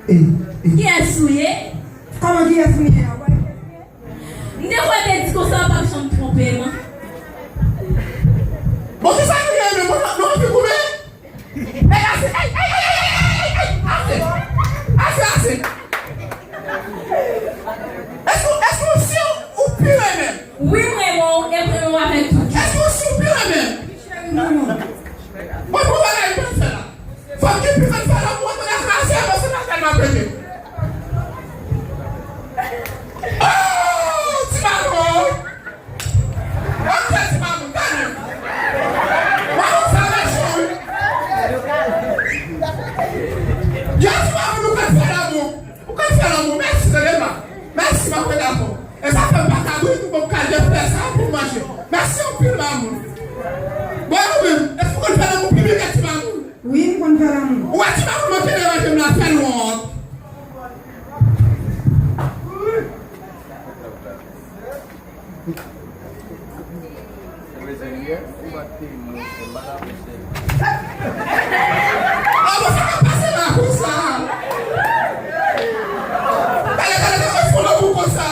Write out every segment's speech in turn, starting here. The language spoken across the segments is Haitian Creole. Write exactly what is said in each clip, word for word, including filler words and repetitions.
Kiyès ou ye? Kòman kiyès m ye a? M te kwè te di konsa w p ap janm twonpe m. Bon, kisa nou ye menm? Nou anvi goumen? Ey, ase! Ey, ey, ey, ey, ey, ey, ey! Ase! Ase, ase! Èske, èske w si ou pi renmen m? Wi, m renmen w, e m renmen w avèk tout kè. Èske w si ou pi renmen m? Wi, cheri, m renmen w. Bon, bon bagay m pral fè la. Fanm ki pi konn fè lanmou an tande krasi a, paske m ap tèlman pete. Oh, ti mamoun! Ok, ti mamoun, tande. Mamoun sa mechan, wi. Yo, ti mamoun, nou konn fè lanmou. Ou konn fè lanmou, mèsi, tande, ma. Mèsi, ma, mwen dakò. E sa fè m pa ka dwe tou, bon, m ka de fè sa pou manje. Mèsi anpil, mamoun. Bon, e ou menm, èske ou konn fè lanmou pi byen ke ti mamoun? Wi, m konn fè lanmou. Ou wè ti mamoun manke deranje m la, fè l wont. Ah, bon, sa k ap pase la konsa? Gade, gade, gade, fè lanmou konsa.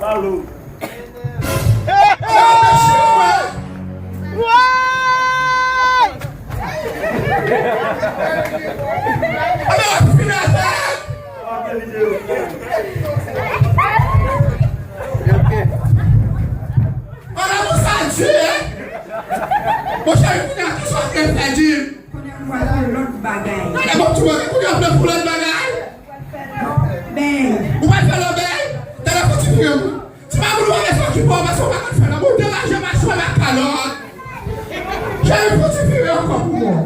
Alo. Monchè, kounye a, kisa w te fè di m? Kounye a, m pral fè lòt bagay. Gade, bon, ti wè, kounye a, w vle fè lòt bagay? Bèy. Ou pral fè lòt bèy? Tande, fò ti vire pou. Ti mamoun, ou pa bezwen okipe w, paske ou pa konn fè lanmou, ou deranje machwè m ak kalòt. Cheri, fò ti vire ankò pou mwen.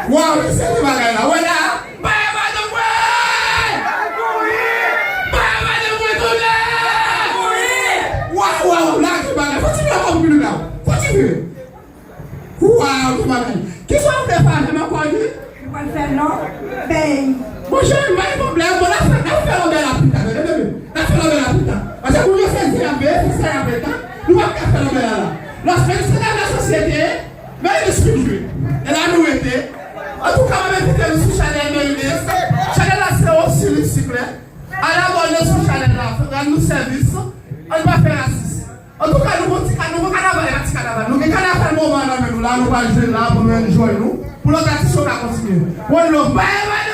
Waw, li sere bagay la. Wè la, bay madanm mwen! Bay madanm mwen tounen! Waw, waw, lage bagay. Fò ti vire ankò pou Milou la. Fò ti vire. Waw, ki bagay! Kisa w vle fè avè m ankò, di? Nou pral fè lòt bèy. Bon, cheri, m pa gen pwoblèm. Bon, n ap fè, n ap fè lòt bèy la pita, tande, bebe. N ap fè lòt bèy la pita. Paske moun yo sezi, y ap veye, se sa y ap veye, tan. Nou p ap ka fè lòt bèy la la. Lòske nou se nan lasosyete, Merilis fin jwe. E la nou rete. Antouka, m ap envite nou sou chanèl Merilis. Chanèl la se Osiris Siklè. Al abòne sou chanèl la, rann nou sèvis. Ann pa fè rasis. Antouka, nou gon ti ka-, nou gon kanaval, e pa ti kanaval. Nou gen kanaval moman nan men nou la, nou pral jwe la pou nou enjoy nou, pou lòt atis yo ka kontinye. One love, bye bye!